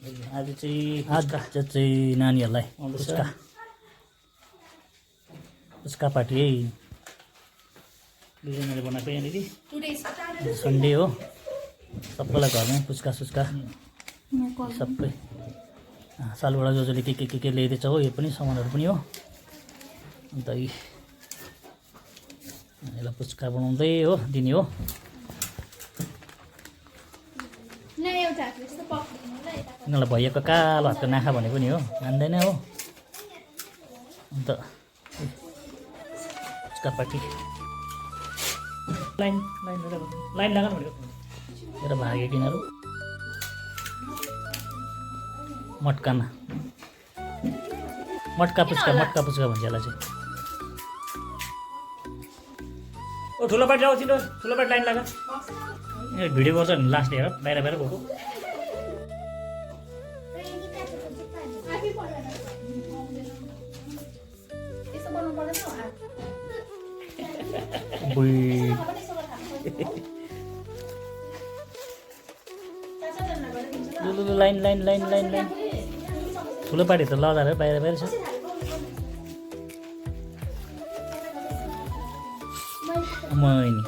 आज चाहिँ नानीहरूलाई पुच्का पार्टी है दुईजनाले बनाएको यहाँनिर सन्डे हो सबैलाई घरमै पुच्का सबै सालबाट जसले के ल्याइदिएछ हो यो पनि सामानहरू पनि हो अन्त यसलाई पुच्का बनाउँदै हो दिने हो यिनीहरूलाई भैयाको कालो हातको नाखा भनेको नि हो मान्दैन हो अन्त पुच्का पार्टी लाइन लगाउनु भनेको मेरो भागे किनारू मटका पुच्का भन्छ यसलाई चाहिँ ओ ठुलो पार्टी आउँछ ठुलो पार्टी लाइन लगा भिडियो गर्छ नि लास्ट हेर बाहिर गएको लाइन ठुलो पार्टी त लदार बाहिर छ मैनी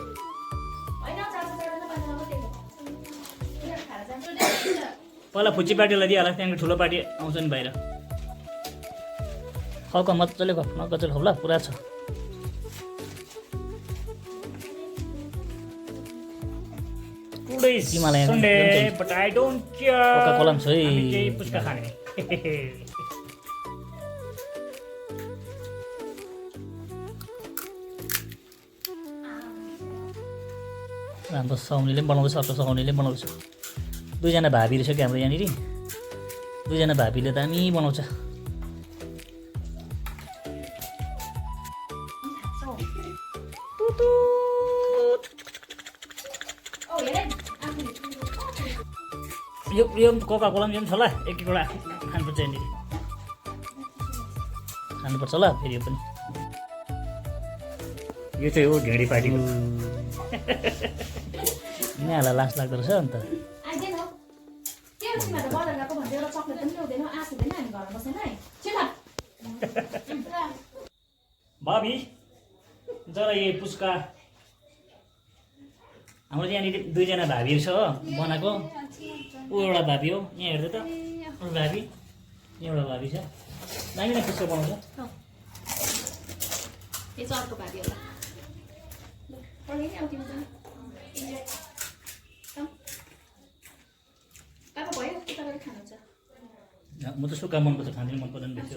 पहिला फुच्ची पार्टीलाई दिइहाल्छ त्यहाँदेखि ठुलो पार्टी आउँछ नि बाहिर खाउका मजाले गजल खाउला पुरा छ हिमालय कोका-कोला पनि छ है पुच्का खाने हाम्रो साउनीले पनि बनाउँदैछ अर्को साउनीले पनि बनाउँदैछ दुईजना भाबी रहेछ कि हाम्रो यहाँनिर दुईजना भाबीले दामी बनाउँछ यो कोका-कोला पनि छ होला एक-एकवटा खानुपर्छ यहाँनिर खानुपर्छ होला फेरि यो पनि यो चाहिँ हो ढेँडी पार्टीको यिनीहरूलाई लास लाग्दो रहेछ अन्त भाबी जरा यही पुच्का हाम्रो यहाँनिर दुईजना भाबीहरू छ हो बनाएको ऊ एउटा भाबी हो यहाँ हेर्दै त अरू भाबी एउटा भाबी छ दामी नै पुच्का बनाउँछ म त सुक्खा मन पर्छ खाँदैन मन पर्दैन बेसी